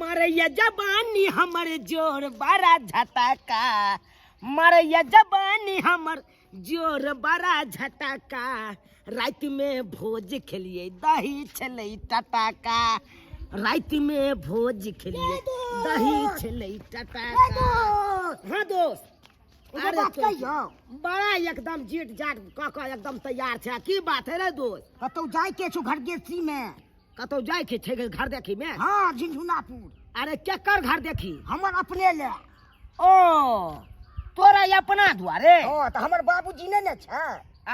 मारैया जबानी हमर जोर बड़ा झटका, मारैया जबानी हमर जोर बड़ा झटका। राति में भोज खेलिए दही छलै टटका, राति में भोज खेलिए दही छलै टटका। हाँ दोस्त, एगो अरे बात तो कहियौ? बड़ा एकदम जीट जाट कऽ कऽ एकदम तैयार छै। की बात है रे दोस्त? कतौ जाय के छौ घर गेसी में। कतौ जाय के छै घर देखी में? हाँ, झुनझुनापुर। अरे केकर घर देखी? हमर अपने ले। ओ तोरा अपना दुआरे? हाँ, तऽ हमर बाबूजी नहि ने छै।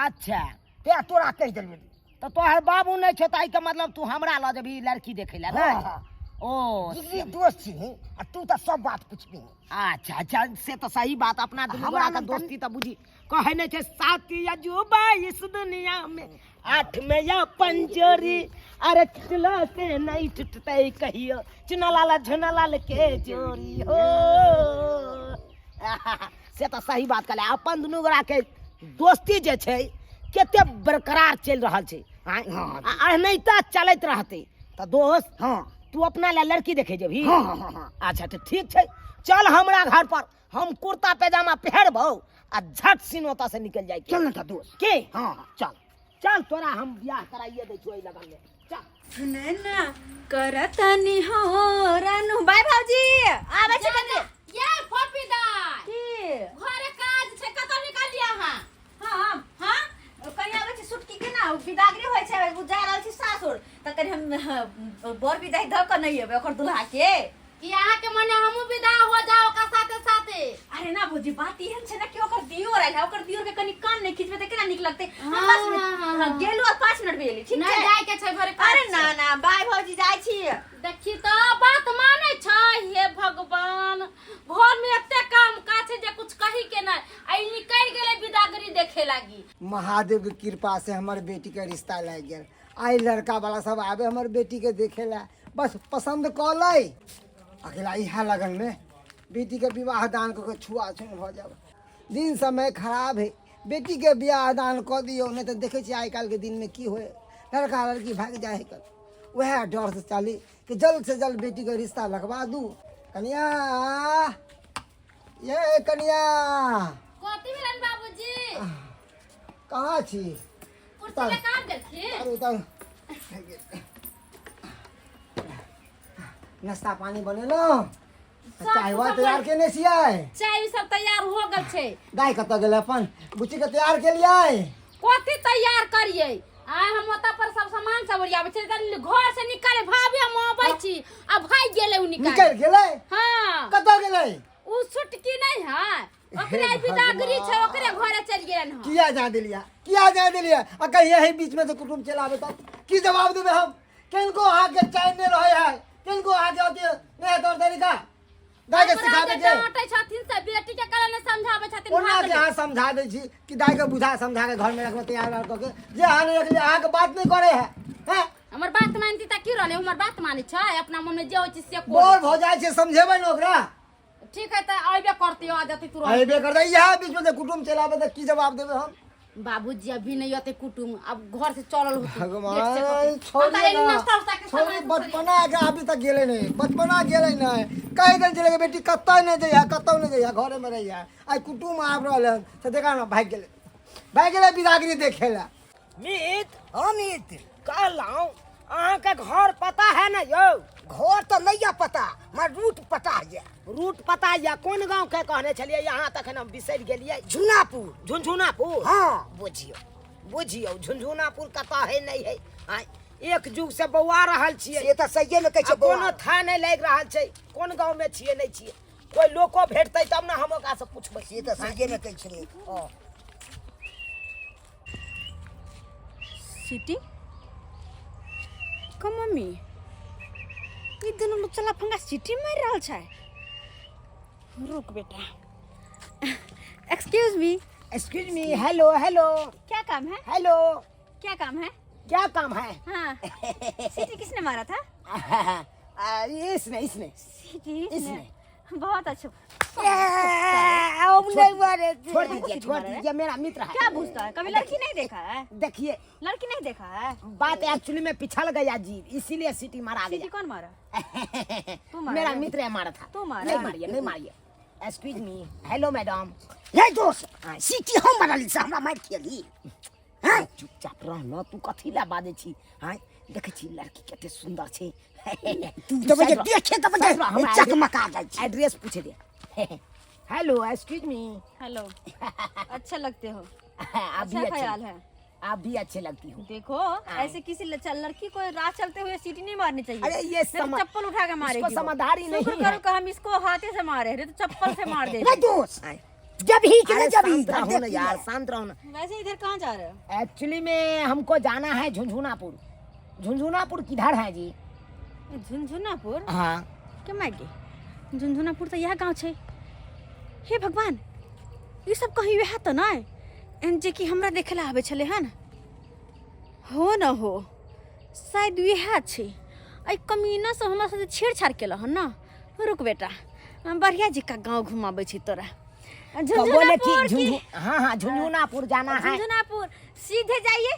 अच्छा। तें तोरा कहि देलियौ। तऽ तोहर बाबू नहि छौ तऽ एहिके मतलब तू हमरा लऽ जेबही लड़की देखै लए? हाँ, नहि हाँ। ओ जिगरी दोस्त छी आ तू तऽ सब बात पुछबही। अच्छा अच्छा, से तऽ सही बात। अपना दुनू हमरा गोरा के लग तनी- दोस्ती तऽ बुझी कहै नहि छै, साथी अजूबा इस दुनिया में, आठ में या पंजोरी, अरे टुटला से नहीं टूटते कहियो चुनालाल झुनालाल के जोड़ी हो। से तऽ सही बात कहले। अपन दुनू गोरा के दोस्ती जे छै कते बरकरार चलि रहल छै। आँय? हाँ। आ एनाहिते चलैत रहतै तऽ दोस्त। हाँ। तू अपना लए लड़की देखे जेबही? हाँ, हाँ, हाँ, हाँ। अच्छा तऽ ठीक छै, चल हमरा घर पर, हम कुर्ता पैजामा पहिरबौ आ झट सिन ओतऽ से निकल जाय। चल ने तऽ दोस्त। के? हाँ। चल चल, तोरा हम बियाह कराइए दै छियौ एहि लगन में, चल। सुने ना करतनी हो रानू। बाय भौजी, आबै छी कनी। ये फोपी दाय। की? घरे काज छै, कतऽ निकलियै अहाँ? हम हाँ कनी आबै छी सुटकी के ना विदागरी होइ छै, ओ जा रहल छी सासुर, तऽ कनी हम हाँ, बर विदाई दऽ कऽ नहि एबै ओकर दुल्हा के? कि अहाँके मने हमहूँ विदा हो जाओ ओकर साथे साथे? अरे ना भौजी, बात एहन छै ना कि ओकर दियोर आयल है, ओकर दियोर के कनी कान नहि खिचबै तऽ केना नीक लगतै? हम हाँ, बस हाँ, हाँ, हाँ, गेलू आ 5 मिनट में एली, ठीक नहि छै? जाय के छै, घरे काज अरे ना छै। ना, बाय भौजी, जाइ छी। देखी तऽ बात मानै छै। हे भगवान, घर में एते काम काज छै जे कुछ कही के नहि, आ ई निकलि गेलै बिदागरी देखे लागी। महादेव के कृपा से हमर बेटी के रिश्ता लागि गेल। आइ लड़का वाला सब आबे हमर बेटी के देखे ला, बस पसंद कऽ लै। अकेला इएह लगन में बेटी के विवाह दान कऽ के छुआ छून भऽ जाब। दिन समय खराब है, बेटी के बियाह दान कऽ दियौ, नहि तऽ देखै छियै आइ काल्हिके दिनमे की होइ, लड़का लड़की भागि जाइ है। कल वएह डरसँ चली कि जल्द से जल्द बेटीके रिश्ता लगवा दू। कनिया, ये कनिया। कथी भेलन बाबूजी? कहाँ छी? कुर्सी लए कहाँ गेलखिन? उतारू उतारू। नाश्ता पानी बनेलहुँ? सब चाय वाय सब तैयार केने छियै? चाय सब तैयार हो गेल छै। दाय कतऽ गेलै? अपन बुच्चीके तैयार केलियै? कथी तैयार करियै? आइ हम ओतऽ पर सब सामान सब ओरियाबै छै तऽ घर से निकाले भाभी हम अबै छी आ भागि गेलै उ निकाल। निकलि गेलै? हाँ। कतऽ गेलै? उ सुटकी नहीं है, ओकरे हे बिदागरी छै, भगवान। ओकरे घरे चलि गेलन हँ। किया जा देलियै, किया जा देलियै? आ कहीं एहि बीचमे से कुटुम्ब चलि आबै तब की जवाब देबै हम? किनको अहाँके चैन नहि रहै है, किनको अहाँके अथी नहि है तौर तरीका। दाय के हमरा सिखाबै जे के डांटै छथिन से बेटी के कला नहि समझाबै छथिन। ओना भाग के अहाँ समझा दै छी कि दाय के बुझा समझा के घर में रखबै तैयार कऽ के, जे अहाँ नहि रखलियै, अहाँके बात नहि करै है, हैं? हमर बात मानती तऽ की रहलै? हमर बात मानै छै, अपना मन में जे होइ छै से करै। बोर भऽ जाइ छै, समझेबै ने ओकरा। ठीक है, तऽ अयबे करती, आ जेती तुरंत। अयबे करतै। इएह बीच में जे कुटुम्ब चलि आबै तऽ की जवाब देबै हम? बाबूजी अभी नहीं अते कुटुम, अब घर से चलल होती। भगवान, छोड़ी ना। नाश्ता उस्ता के छोड़ी सामान सब। बचपना के अभी तक गेलै नहीं, बचपना गेलै नहीं। कहि देने छलै कि बेटी कतऽ नहि जइहा, कतौ नहि जइहा, घरे में रहिहा। आइ कुटुम्ब आबि रहल हन से देखा ने, भागि गेलै, भागि गेलै बिदागरी देखे लए। मीत। हाँ मित्र। कहलहुँ अहाँके घर पता है ने यौ? घर तऽ नहि यऽ पता, मगर रूट पता यऽ। रूट पता यऽ? कोन गाँव के कहने छलियै यहाँ? तखन हम बिसरि गेलियै। झुनापुर। झुनझुनापुर? हाँ। बुझियौ बुझियौ, झुनझुनापुर कतऽ है नहि है। आँय, एक युग से बौआ रहल छियै। से तऽ सहिए मे कहै आ छै कोनो बौआ। था नहि लागि रहल छै कोन गाँव में छियै नहि छियै। कोई लोको भेटतै तब ने हम ओकरा से पुछबै। से तऽ सहिए मे कहै छै। हँ। सिटी कम मम्मी, ई दुनू लुच्चा लफंगा सिटी मारि रहल छै। रुक बेटा। Excuse me. Excuse me, hello hello. क्या काम है? हेलो। क्या काम है? क्या काम है? हाँ, सिटी किसने मारा था? इसने इसने। सिटी इसने। बहुत अच्छा। हम नहीं मारे थे। छोड़ दीजिए, छोड़ दीजिए, मेरा मित्र है। क्या पूछता है? कभी लड़की नहीं देखा है? देखिए, लड़की नहीं देखा है। बात एक्चुअली में पिछल गया जी, इसीलिए सिटी मारा सिटी गया। कौन मारा? तू मारा? मेरा मेरा मित्र है मारा था। तू मारा? नहीं मारिए, नहीं मारिए। Excuse me, hello madam. हे दोस्त, सीटी हम मारली से हमरा मारि खेली। हैं, चुपचाप रह न, तू कथी ला बाजै छी? हैं, देखै छी लड़की कते सुंदर छै। तू तऽ बजे देखे तऽ बजे चकमका जाइ छै। एड्रेस पूछे दे। Hello, excuse me. हेलो, अच्छा लगते हो। आप भी अच्छा अच्छे ख्याल है। आप भी अच्छे लगती हो। देखो, ऐसे किसी लड़की को राह चलते हुए सीटी नहीं मारनी चाहिए। अरे ये नहीं तो चप्पल उठा के मारेगी इसको वो। समझदारी नहीं शुक्र है। करो कि हम इसको हाथे से मारे, नहीं तो चप्पल से मार देते। रे दोस्त, जब ही के अरे जब ही शांत रहो ना यार, शांत रहो ना। वैसे इधर कहाँ जा रहे हो? एक्चुअली में हमको जाना है झुंझुनापुर। झुंझुनापुर किधर है जी? झुनझुनापुर? हाँ। के मायके झुनझुनापुर तऽ इएह गाँव छै। हे भगवान, ई सब कहीं वएह तऽ नहि एहन जे कि हमरा देखै लए आबै छलै हन? हो न हो, शायद इएह छै। एहि कमीना सब हमरा साथे छेड़छाड़ केलक हन न। रुक बेटा, हम बढ़िया जकाँ गाँव घुमाबै छी तोरा। तो बोले कि झुनझुनापुर झुंझु हाँ हाँ, झुंझुनापुर जाना है। झुनझुनापुर सीधे जाइए,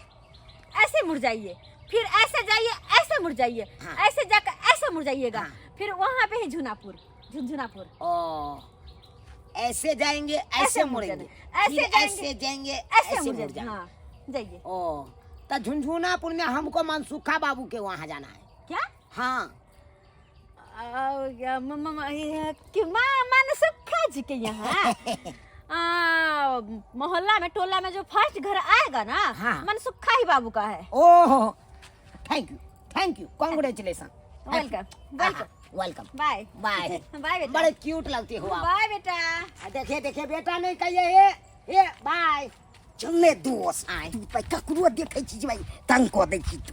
ऐसे मुड़ जाइए, फिर ऐसे जाइए, ऐसे मुड़ जाइए। हाँ। ऐसे जाकर ऐसे मुड़ जाइएगा। हाँ। फिर वहाँ पे है झुनापुर, झुनझुनापुर। ओ, ऐसे जाएंगे, ऐसे ऐसे मुड़ मुड़ेंगे, जाना। ऐसे फिर जाएंगे, ऐसे जाएंगे, ऐसे ऐसे मुड़ मुड़ जाएंगे। जाएंगे। हाँ, जाइए। ओ, तो झुनझुनापुर में हमको मनसुखा बाबू के वहाँ जाना है। क्या? हाँ। कि माँ मनसुखा जी के यहाँ मोहल्ला में, टोला में जो फर्स्ट घर आएगा ना, हाँ। मनसुखा ही बाबू का है। ओहो, thank you, thank you, congratulation. Welcome, welcome. Welcome. Bye. Bye. Bye बेटा। बड़े क्यूट लगती हो आप। बाय बेटा। देखिए देखिए, बेटा नहीं कहिए, ये ये बाय। चलने दोस्त। आय। तू भाई ककरो देखै छी जे भाई तंग कऽ दै छी तू।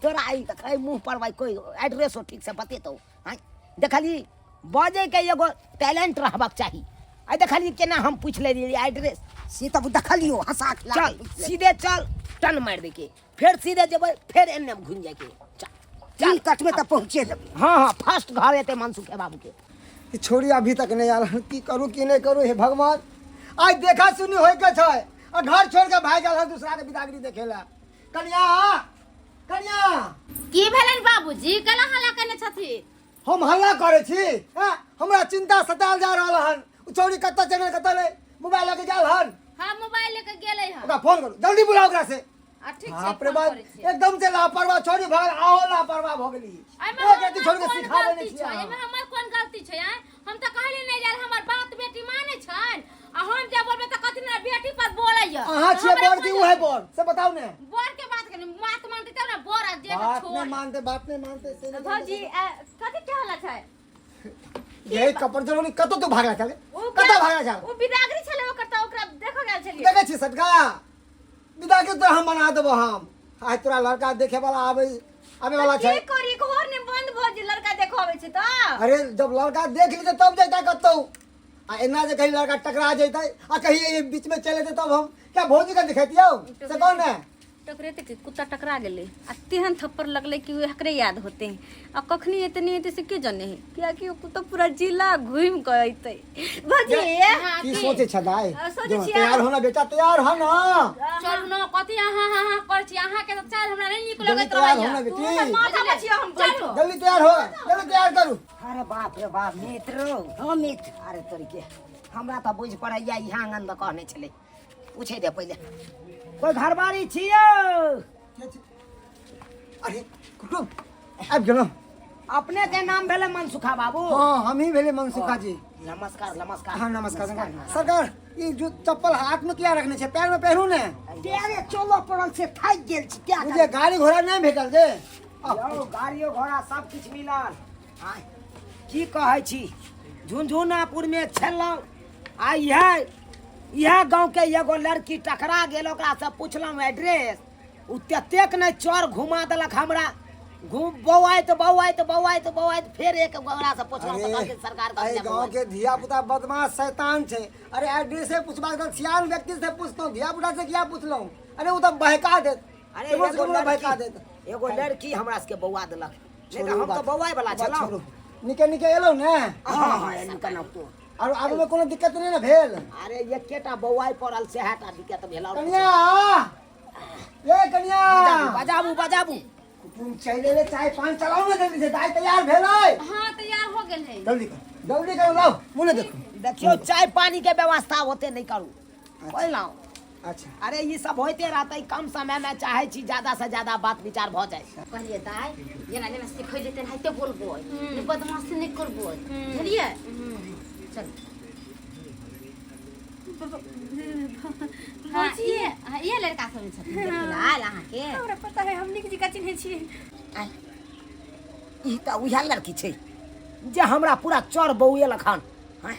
तोरा आई देखै मुँह पर भाई कोई एड्रेसो ठीक से बतेतौ? आँय, देखली बजै के एगो टैलेंट रहबाक चाही। आइ देखली केना हम पूछि लेलियै एड्रेस। से तऽ देखलियो हंसा खिला के चल पूछि लेलियै। सीधे चल, टन मारि दैके, फेर सीधे जेबै, फेर एन्ने घुमि जाइके। चल तीन कट में तऽ पहुँचे देबै। हाँ हाँ, फर्स्ट घर एतै मनसुखे बाबू के। ई छोरी अभी तक नहीं आयल हन, की करू की नहीं करू। हे भगवान, आइ देखा सुनी होय के छै आ घर छोड़ के भागि गेल हन दूसरा के बिदागरी देखे ला। कनिया, कनिया। की भेलनि बाबूजी, केना हल्ला केने छथिन? हम हल्ला करै छी? हैं, हमरा चिंता सतायल जा रहल हन। ओ छौरी कतऽ चलि गेल, कतऽ नहि? मोबाइल लऽ के गेल हन। हाँ, मोबाइल लेके गेलै हन। ओकरा फोन करू, जल्दी बुलाउ ओकरा से। आ ठीक छै, बाप रे फोन बाप, करै छियै। एकदम से लापरवाह छोरी भऽ गेल। आहो लापरवाह भऽ गेली। एहिमे एक रत्ती हमर छोरी के कोन सिखाबै नहि गलती छियै छै? अहाँ। एहिमे हमर कोन गलती छै? आँय, हम तऽ कहली नहि यार, हमर बात बेटी मानै छनि आ हम जे बोलबै तऽ कथी ने बेटी पर बोलैया। अहाँ छियै हमरा बड़ कि कोन उहे बड़, से बताउ ने। बड़ के बात कनी बात मानते तब ने बड़ आ जे बात छोड़। नहि मानते, बात नहि मानते से नहि। भौजी, कथी के हल्ला छै? ये कपड़ जरूरी कतौ तू भागला चले? ओ कतौ भागला चल? ओ बिदागरी छलै ओकर, तऽ ओकरा देखो गेल छलियै। देखै छी सटका विदा के तोरा हम बना देबो। हम आइ तोरा लड़का देखे वाला आबै आबे वाला छै। की करी, घर ने बंद भऽ जे लड़का देखो आबै छै तऽ। अरे जब लड़का देख लेतै तब जैतै कतौ, आ एना जे कहीं लड़का टकरा जैतै आ कहीं ये बीच में चले जेतै तब हम क्या भौजी के दिखेतियौ, से कौन है? टकरेते कि कुत्ता टकरा गेलै आ तेहन थप्पड़ लगलै कि एकरे याद होते आ कखनी एते नहीं एते से के जाने है, कियाकि ओ कुत्ता पूरा जिला घूम के अइते। भौजी, की सोचे छ दाई? सोचै जो छियै। तैयार हो ना बेटा, तैयार हो ना। चलू न, कथी अहाँ हाँ हाँ करै छी? अहाँके तऽ चाल हमरा नहि नीक जल्दी लगैत तैयार हो रहैया। ना तू बेटी। हमर माथा पर छियै, हम चलू। जल्दी तैयार हो, जल्दी तैयार करू। अरे बाप रे बाप, मित्र। हाँ मित्र। अरे तोरी के, हमरा तऽ बुझि पड़ैया इहाँ आङन दऽ कहने छलै। पूछे दे पहिले, कोइ घरबारी छियौ? अरे कुटुम आबि गेलहुँ। अपने के नाम भेलै मनसुखा बाबू? हाँ, हम ही भेले मनसुखा जी। नमस्कार, नमस्कार। हाँ, नमस्कार सरकार। ई जो चप्पल हाथ में किया रखने छै? पैर में पहनू ने। पैरे चलऽ पड़ल से थाकि गेल छी, क्या मुझे गाड़ी घोड़ा नहीं भेटल जे। यौ, गाड़ियो घोड़ा सब किछु मिलल। आँय, की कहै छी, झुनझुनापुर में छलहुँ आ इएह इएह गाँवके एगो लड़की टकरा गेल। ओकरासँ पुछलहुँ एड्रेस, ओ ततेक नहि चर घुमा देलक हमरा, घूम बौआइत बौआइत बौआइत बौआइत फेर एक गोरासँ पुछलहुँ तऽ कहलकै सरकार अरे कहलकै गांव के धिया पुता बदमाश शैतान छै। अरे एड्रेस से पूछबाक तऽ सियान व्यक्ति से पूछतहुँ, धिया पुता से किया पूछलहुँ? अरे ओ तऽ बहका देत। अरे केकरो से एगो केकरो बहका लड़की देत। एगो लड़की हमरा सबके बौआ देलक, नहि तऽ छोड़ू हम तऽ बात। बौआइ वाला बात छलहुँ। छोड़ू। निके निके एलहुँ ने? हाँ हाँ, एलहुँ केना तो। और आबे में कोनो दिक्कत नहि ने भेल? अरे एकेटा बौआइ पड़ल, सएह टा दिक्कत भेल आओर कनिया, ए कनिया। बजाबू, बजाबू, बजाबू। कुटुम चलि एलै, चाय पान चलाउ ने जल्दी से। दाइ तैयार भेलै? हाँ, तैयार हो गेल। जल्दी करू, जल्दी करू, लाउ मुँह देखू। देखियो चाय पानी के व्यवस्था होते नहीं करू, बुझलहुँ? अच्छा। अरे ई सब होते रहते, कम समय में चाहे छी ज्यादा से ज्यादा बात विचार भ जाए। कहलिए दाई जेना जेना सिखैले तेनाहिते बोलबै, नहि बदमाशी नहि करबै, बुझलियै? चल। हाँ, हाँ, ये लड़का सब छथिन देखै लए आयल अहाँके। हमरा पता है, हम नीक जकाँ चिन्है छियै। ई तऽ उएह लड़की छै जे हमरा पूरा चर बौएलक हन। हँ,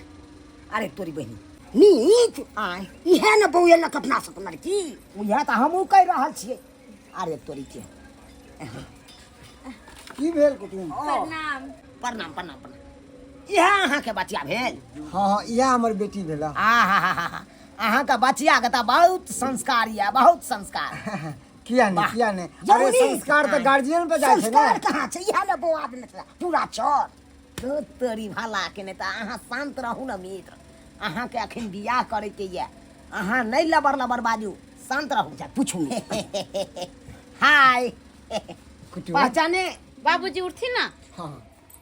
अरे तोरी बहिनी नीक आय इएह ने बौएलक अपना सबके लड़की। उएह तऽ हमहूँ कहि रहल छियै। अरे तोरी के की भेल कुटुम? प्रणाम। प्रणाम प्रणाम प्रणाम। इएह अहाँके बचिया भेल? हाँ हाँ, इएह हमर बेटी भेल। आ हा हा हा, अहाँके बचियाके तऽ बहुत संस्कार यऽ, बहुत संस्कार। किया नहीं, किया नहीं, अरे संस्कार तऽ गार्जियन पे जाइ छै ने। संस्कार कहाँ छै? इएह ने बौआ देने छला पूरा चर। तो तोरी भला के नहि तऽ अहाँ शान्त रहू ने मित्र, अहाँके अखन बियाह करैके यऽ, अहाँ नहि लबर लबर बाजू, शान्त रहू। जा पूछू। हाय कुटुम पहचाने? बाबूजी उठथिन ना। हाँ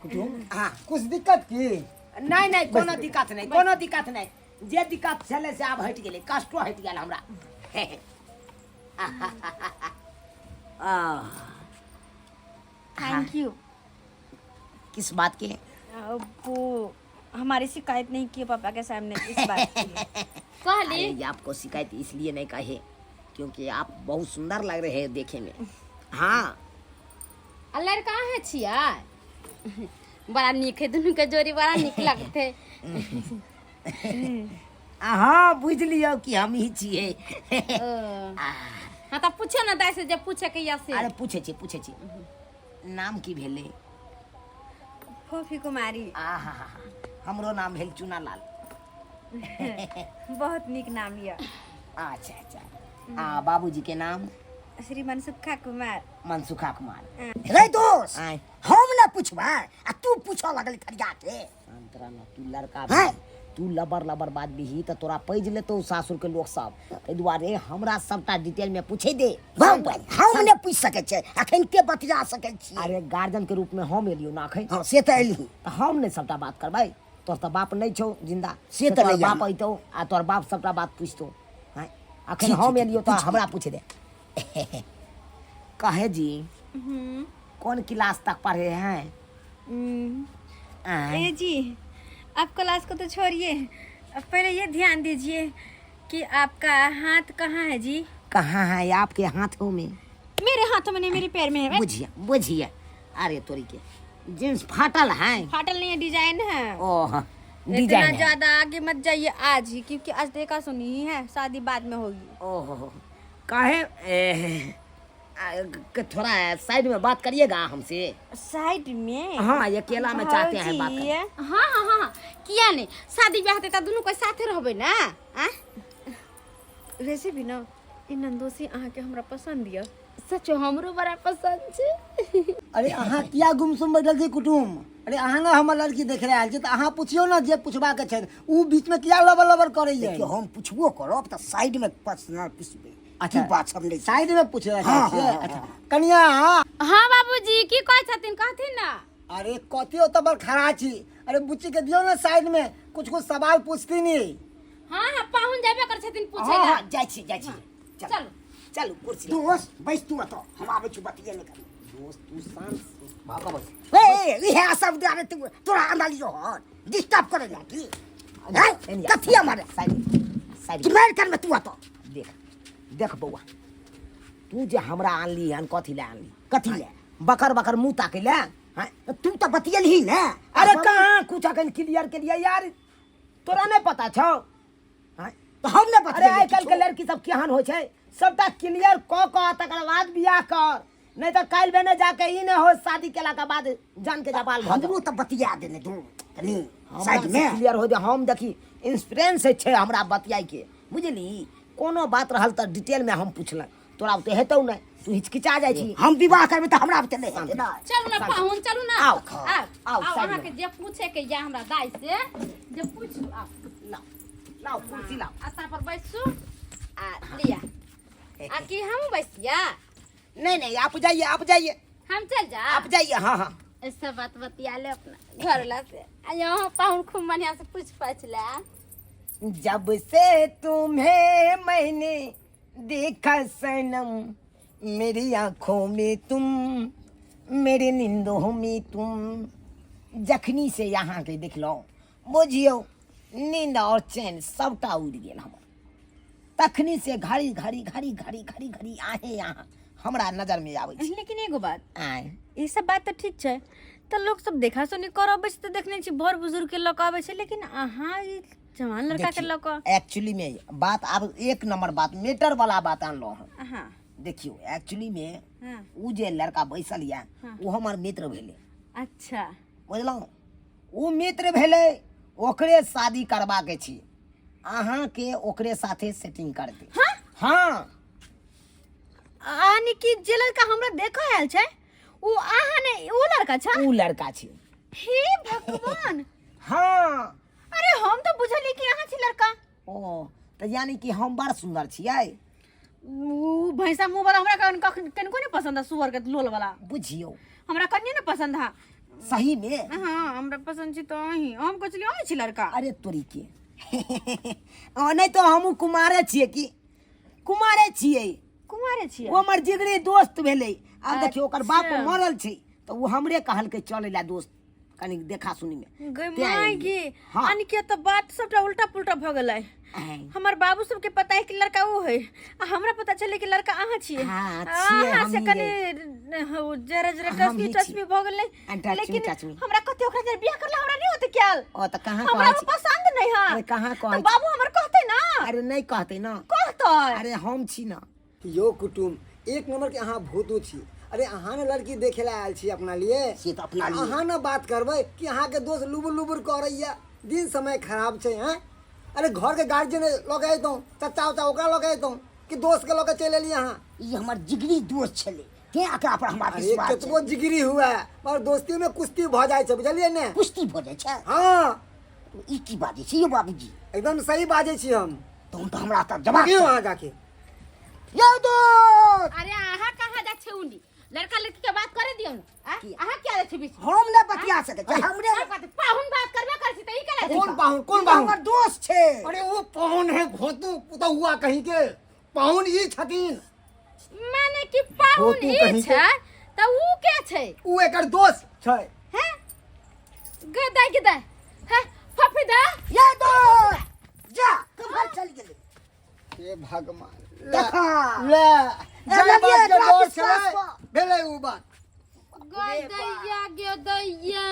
कुटुम, हाँ। कुछ दिक्कत की? नहीं नहीं, कोनो दिक्कत नहीं, कोनो दिक्कत नहीं। जे दिक्कत छलै से आब हटि गेलै, कष्टो हटि गेल हमरा। आह, thank you. किस बात के? वो हमारी शिकायत नहीं की पापा के सामने इस बात की। कहली अरे ये आपको शिकायत इसलिए नहीं कहे क्योंकि आप बहुत सुंदर लग रहे हैं देखे में। हाँ। आ लड़का अहाँ छियै? बड़ा नीक है दुनू के जोड़ी, बड़ा नीक लगते। हाँ बुझ लियो कि हम ही छियै। हाँ तऽ पूछो ने दाइ से जे पूछे के या से। अरे पूछे छी, पूछे छी, नाम की भेलै? फोफी कुमारी। आहा, हमरो नाम भेल चुनालाल। बहुत नीक नाम यऽ। अच्छा अच्छा, आ बाबूजी के नाम? श्री मनसुखा कुमार। मनसुखा कुमार। रे दोस्त, आय। हम ना पूछबै आ तू पूछऽ लगली थरिया के। शांत रह ना तू लड़का हैं? तू लबर लबर बात बिही तऽ तोरा पैज लेतौ सासुर के लोक सब, ताहि दुआरे हमरा सबटा डिटेल में पूछे दे। हम ने पूछ सकै छियै अखन, के बतिया सकै छियै? अरे गार्जियन के रूप में हम एलियौ ना अखन। हाँ से तऽ एलही। तऽ हम नहि सबटा बात करबै, तोर तऽ बाप नहि छौ जिंदा। से तऽ तोहर नहि बाप यऽ। अइतौ आ तोहर बाप सबटा बात पूछतौ। हैं, अखन ठीक, हम ठीक, एलियौ तऽ पूछ। हमरा पूछे दे। कहे जी, कौन क्लास तक पढ़े हैं? आँय? ए जी, आप क्लास को तो छोड़िए, अब पहले ये ध्यान दीजिए कि आपका हाथ कहाँ है जी? कहाँ है आपके हाथों में? मेरे हाथों में नहीं, मेरे पैर में है। बुझिए बुझिए, अरे तोरी के जींस फाटल है? फाटल नहीं है, डिजाइन है। ओह इतना डिजाइन है। ज्यादा आगे मत जाइए आज ही, क्योंकि आज देखा सुनी ही है, शादी बाद में होगी। ओहो काहे थोड़ा साइड में बात करिएगा हमसे। साइड में? हाँ, ये अकेला में चाहते हैं बात भाऊजी, करना। हाँ हाँ हाँ, किया नहीं, शादी ब्याह हेतै तऽ दुनू कोइ साथे रहबै ने। आ वैसे भी ना ई नंदोसी अहाँके हमरा पसंद यऽ। सचो हमरो बड़ा पसंद छै। अरे अहाँ किया गुमसुम बैठल छी कुटुम? अरे अहाँ ने हमर लड़की देखे आयल छी तऽ अहाँ पुछियौ ने जे पुछबाके छै, उ बीचमे किया लबर लबर करैया? देखियौ हम पुछबो करब तऽ साइड में पर्सनल पुछबै। अच्छा। की बात सब नहि। साइड में पूछे हाँ, हाँ, हाँ, अच्छा कनिया। हाँ बाबूजी, की कहै छथिन कहथिन ना। अरे कथी ओतऽ पर खड़ा छी? अरे बुच्ची के दियौ ने साइड में, कुछ कुछ सवाल पूछती नी। हाँ हाँ, पाहुन जाबे कर छथिन पूछे हाँ ला। हाँ, जाइ छी जाइ छी, चलू चलू। चलू कुर्सी लऽ। दोस्त बैस तू एतऽ, हम आबै छी, बतिये नहि करी। दोस्त तू शांत भऽ कऽ बैस। ए इएह सब दुआरे तू तोरा आनलियौ हन डिस्टर्ब करे ला की? हैं? एनी आ। कथी हमारे साइड साइड कि मारि करमे तू एतऽ। देख देख बौआ, तू जे हमरा आनली हन कथी लए आनली? कथी लए? बकर बकर मुँह ताकै लए? हैं? तू तऽ बतियलही ने। अरे कहाँ कुछ अखन क्लियर के लिए यार, तोरा नहीं पता छौ? हैं? तऽ हम नहि अरे बतियलियै आइ काल्हि के किछो। लड़की सब केहन होइ छै, सबटा क्लियर कऽ कऽ तकर बाद बियाह कर, नहीं तऽ काल्हि बेने जाके ई नहि हो शादी केला के बाद जान के जबाल भऽ हमरो तऽ बतिया देने दू कनी साइड में। क्लियर हो जाए। हम देखी इंस्पिरेंस छै हमरा बतियाइ के, बुझली? कोनो बात रहल तऽ डिटेल में हम पुछलहुँ, तोरा ओते हेतौ नहि, तू हिचकिचा जाइ छी। हम विवाह करबै तऽ हमरा ओते नहि हेतै ना। चलू ना पाहुन, चलू ना। आउ, आउ आउ, आउ, साइड में। अहाँके जे पूछे के या हमरा दाइ से जे पूछू, आउ। लाउ लाउ कुर्सी लाउ। आता पर बैसू आ लिया, आ की हम बैसिया? नहीं नहीं, आप जाइए आप जाइए। हम चल जा? आप जाइए, हाँ हाँ। ऐसे बात बतिया ले अपना घर वाला से आ यहाँ पाहुन खूब बढ़िया से पूछ पाछ ले। जब से तुम्हें मैंने देखा सनम, मेरी आंखों में तुम, मेरे नींदों में तुम। जखनी से यहाँ के देखलो बुझियो नींद और चैन सबटा उड़ि गेल हमर। तखनी से घड़ी घड़ी घड़ी घड़ी घड़ी घड़ी आहे यहाँ हमरा नजर में आबै छै। लेकिन एगो बात, आय ई सब बात तऽ ठीक छै, तऽ लोक सब देखा सुनी कर अबै छै तऽ देखने छी बड़ बुजुर्ग के लऽ कऽ आबै छै, लेकिन अहाँ ई जवान लड़का के लऽ कऽ। एक्चुअली में बात आब एक नंबर बात मेटर वाला बात आनलहुँ हन। हाँ। देखियौ एक्चुअली में हाँ। उ जे लड़का बैसल यऽ हाँ। ओ हमर मित्र भेलै। अच्छा। बुझलहुँ, ओ मित्र भेलै, ओकरे शादी करबाके छी, अहाँके ओकरे साथे सेटिंग करतै। हाँ? हाँ। यानी कि जे लड़का हमरा देखऽ आयल छै ओ अहाँ ने ओ लड़का छै? ओ लड़का छै। हे भगवान। हाँ। अरे हम तो बुझलियै कि अहाँ छी लड़का। ओ तऽ यानी कि हम बड़ सुंदर छियै। उ भैंसा मुँह वाला हमरा कनिको नहि पसंद है, सुअर के लोल वाला। बुझियौ। हमरा कनियो नहि पसंद है। सही में? हाँ, हमरा पसंद छी तो अहीं। हम कहै छलियै अहीं छी लड़का। अरे तोरी के। ओ नहि तो हमहूँ कुमारे छियै की? कुमारे छियै। कुमारे छियै? ओ हमर जिगरी दोस्त भेलै। आब देखियौ ओकर बाप अच्छा। मरल छै तऽ ओ हमरे कहलकै चलै ला दोस्त कनी देखा सुनी में। गै तें माय एलियै। गे, हाँ। यानी कि तऽ बात सबटा उल्टा पुल्टा भऽ गेलै। आँय। हमर बाबू सबके पता है कि लड़का ओ है, आ हमरा पता चले कि लड़का अहाँ छियै। हाँ, छियै, अहाँ से हमही कनी हो, जरा जरा हमही टचमी छियै। टचमी भऽ गेलै। अन टचमी, लेकिन टचमी। हमरा कते ओकरा जरा बियाह करला हमरा नहीं होते क्याल। ओ तऽ कहाँ हमरा कहै ओ छी? पसंद नहीं है। अरे कहाँ तऽ कहै छी? बाबू हमर कहते ना। अरे नहीं कहते ना। कहते। अरे हम छी ना। यो कुटुम एक नंबर के अहाँ भूतू छी। अरे अहाँ ने लड़की देखे ला आयल छी अपना लिए, से तऽ अपना लिए। अहाँ ने बात करबै कि अहाँ के दोस्त लुबुर लुबुर करैया, दिन समय खराब छै। हैं, अरे घर के गार्जियन लऽ के अयतहुँ, चचा उचा ओकरा लऽ के अयतहुँ कि दोस्त के लऽ के चलि एलियै अहाँ? ई हमर जिगरी दोस्त छलै, तें एकरा पर हमरा अरे विश्वास छै। कतबो जिगरी हुए मगर दोस्ती में कुश्ती भऽ जाइ छै, बुझलियै ने? कुश्ती भऽ जाइ छै? हाँ। ई की बाजै छी यौ बाबूजी? एकदम सही बाजै छी हम। तहन तऽ हमरा तऽ जवाब दियौ चाही। अहाँ जाके। यौ दोस्त! अरे अहाँ कहाँ जाइ छै उनी? लड़का लड़की के बात करे दियौ ने। आ? अहाँ किया जाइ छी बीच में? हम नहि बतिया सकै छी, हमरे अहाँ बात- पाहुन बात करबे करै छी तऽ ई केना कोन छै? पाहुन? कोन ई पाहुन? हमर दोस्त छै। अरे ओ पाहुन है घोतू पुतहुआ कहीं के पाहुन ई छथिन। माने कि पाहुन घोतू ई कहीं के। छै तऽ ऊ के छै? ऊ एकर दोस्त छै। हैं? गदा गदा। हैं? फफीदा? यौ दोस्त! जा, कम्हर चलि गेलै? हे भगवान। देखा। ले, ए, जे लगिए बात के एकरा डर विश्वास छलै, पर। भेलै ऊ बात। गई दैया गे दैया,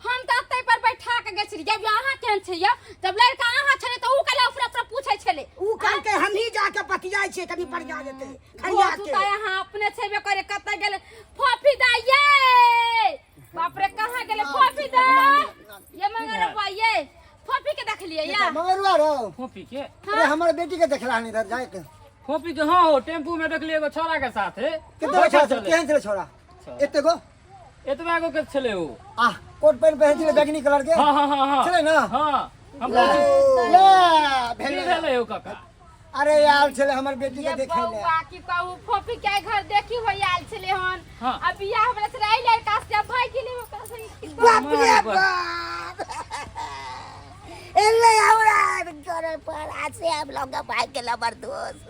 हम तऽ एतै पर बैठा के गेल छलियै। जब अहाँ केहन छै यौ, जब लड़का अहाँ छलै तऽ ऊ कला उपरा उपरा पूछै छलै। ऊ कहलकै हमही जाके बतियाइ छियै, कनी बढ़िया जेतै। खरिया तू के। तऽ अहाँ अपने छेबे करे, कतऽ गेलै फफी दा ये? बाप रे, कहाँ गेलै फफी दा ये? मंगरवा ये फफी के देखलियै या? मंगरुआ रहो। फोफी के? अरे हमर बेटी के देखला हन इधर जाए के। फोफी के? हाँ हो, टेम्पू में देखलियै एगो छोरा के साथे। कते बैठल छोरा छलै? छलै। केहन छलै छोरा? छौड़ा। एते गो? एतबा गो के छलै ओ। आह, कोट पैंट पहिन छलै बैगनी कलर के? हाँ, हाँ, हाँ, हाँ। छलै ना? हाँ, हम ले, पूछी- ले, की भेलै। भेलै हो काका? अरे आयल छलै हमर बेटी के ये देखै ले। बौआ की कहू, फोफी के घर देखी हो आयल छलै हन। हाँ। आ बियाह हमरा छलै एहि लड़का से, अब भागि गेलै ओकरा संगे। बाप रे माय बाप। बाप, एलै हमरा घर पर आसे आब लग भागि गेल हमर दोस्त।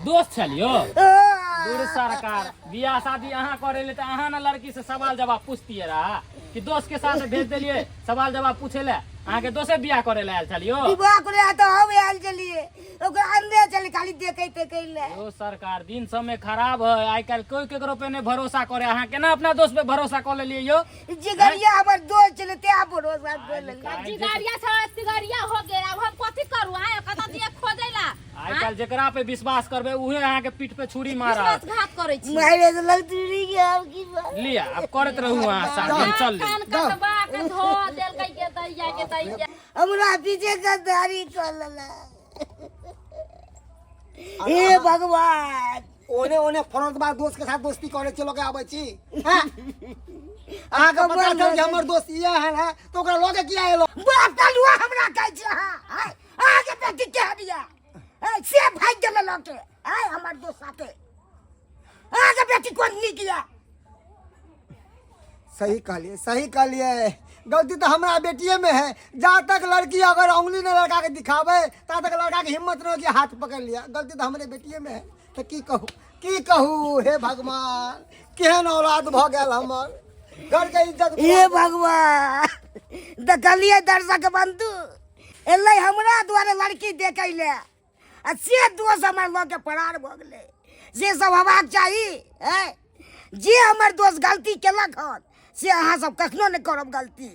दोस्त छलियो? दूर सरकार, बियाह शादी अहाँ करे ले तऽ अहाँ ने लड़की से सवाल जवाब पूछतियै रहा कि दोस्त के साथ भेज देलियै सवाल जवाब पूछे ले? अहाँ के दोसे बियाह करे ले आयल छलियो? विवाह करे तऽ हम आयल छलियै, ओकरा अंदर चल खाली देखे तेखे ले। यो सरकार, दिन समय खराब है, आइ काल्हि कोई केकरो पे नहीं भरोसा करे। अहाँ केना अपना दोस्त पे भरोसा कऽ लेलियै यो? जिगरिया हमर दोस्त छलै तें भरोसा कऽ लेलियै। अब जिगरिया से तिगरिया हो गेल, अब हम कथी करू? आय कतऽ दिए खोजै ला? आइ काल्हि जेकरा पे विश्वास करबै उहे अहाँ के पीठ पे छुरी मारत। विश्वासघात करै छी। मारे देलक तुरी के, आब की बात? लिया, अब करैत रहू अहाँ शादी, हम चल कान कटबा के धो देलकै के दैया के दैया। हमरा पीछे गद्दारी कऽ लेलक। हे भगवान। ओने ओने फरक बा दोस्त के साथ दोस्ती करे छी, लके आबै छी। हैं? अहाँके पता चल जे हमर दोस्त इएह है ने, तऽ ओकरा लके किया एलो? बाप कलुआ हमरा कहै छी अहाँ, आँय, अहाँके बेटी केहन यऽ? आँय, से भागि गेलै लके। आँय, हमर दोस्त साथे अहाँके बेटी कोन नीक यऽ? सही कहलिए, सही कहलिए। गलती तो हमरा बेटिए में है। जा तक लड़की अगर उंगली न लड़का के दिखावे ता तक लड़का के हिम्मत न हो कि हाथ पकड़ लिया। गलती तो हमरे बेटिए में है। तो की कहू, की कहू, हे भगवान, केहन औलाद भ गेल हमर, घर के इज्जत। हे भगवान, देखलिए दर्शक बंधु, एलै हमरा दुआरे लड़की देखै ले आ से दोष हमर लऽ के फरार भऽ गेलै। से सब हेबाक चाही? हैं, जे हमर दोस्त गलती केलक हन से अहाँ सब कखनो नहि करब गलती।